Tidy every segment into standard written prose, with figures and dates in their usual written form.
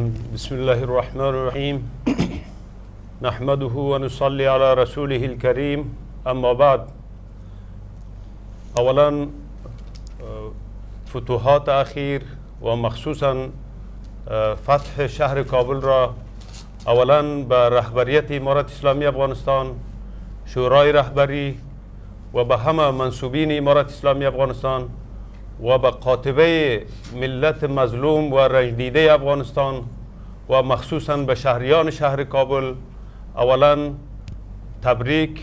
بسم الله الرحمن الرحیم. نحمده و نصلی علی رسوله الکریم. اما بعد، اولا فتوحات اخیر و مخصوصا فتح شهر کابل را اولا به رهبریت امارت اسلامی افغانستان، شورای رهبری و به همه منسوبین امارت اسلامی افغانستان و به قاطبه ملت مظلوم و رنجدیده افغانستان و مخصوصا به شهریان شهر کابل اولا تبریک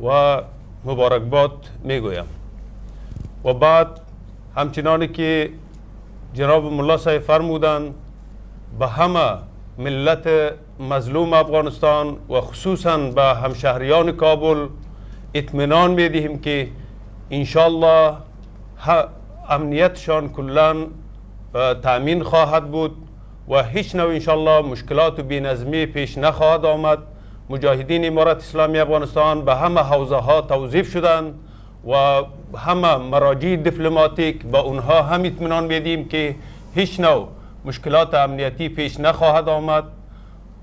و مبارکباد میگویم. و بعد همچنانی که جناب ملا صاحب فرمودند، به همه ملت مظلوم افغانستان و خصوصا به همشهریان کابل اطمینان میدهیم که انشالله امنیتشان کلا تأمین خواهد بود و هیچ نوع انشالله مشکلات و بینظمی پیش نخواهد آمد. مجاهدین امارت اسلامی افغانستان به همه حوزه ها توظیف شدند و همه مراجع دیپلماتیک به اونها هم اطمینان میدیم که هیچ نوع مشکلات امنیتی پیش نخواهد آمد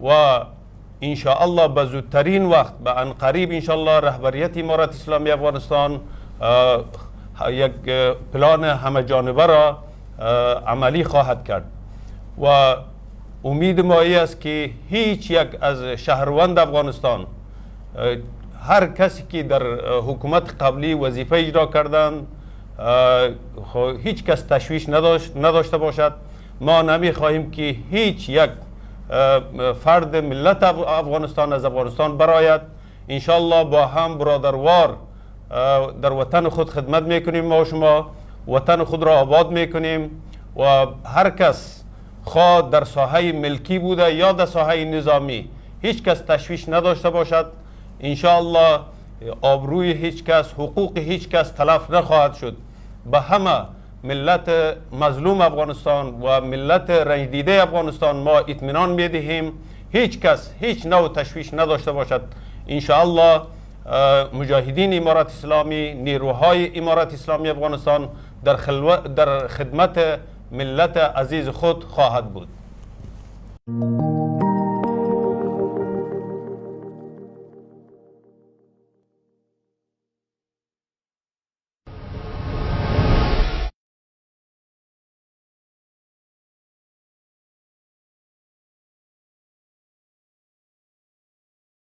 و انشاءالله به زودترین وقت، به عنقریب انشاءالله رهبریت امارت اسلامی افغانستان یک پلان همه جانبه را عملی خواهد کرد. و امید ما ای است که هیچ یک از شهروند افغانستان، هر کسی که در حکومت قبلی وظیفه اجرا کردن، هیچ کس تشویش نداشته باشد. ما نمی خواهیم که هیچ یک فرد ملت افغانستان از افغانستان برآید. انشالله با هم برادروار در وطن خود خدمت میکنیم. ما و شما وطن خود را آباد میکنیم و هر کس خواه در ساحه ملکی بوده یا در ساحه نظامی، هیچ کس تشویش نداشته باشد. انشاءالله آبروی هیچ کس، حقوق هیچ کس تلف نخواهد شد. به همه ملت مظلوم افغانستان و ملت رنجدیده افغانستان ما اطمینان میدهیم، هیچ کس هیچ نوع تشویش نداشته باشد. انشاءالله مجاهدین امارت اسلامی، نیروهای امارت اسلامی افغانستان در خدمت ملت عزیز خود خواهد بود.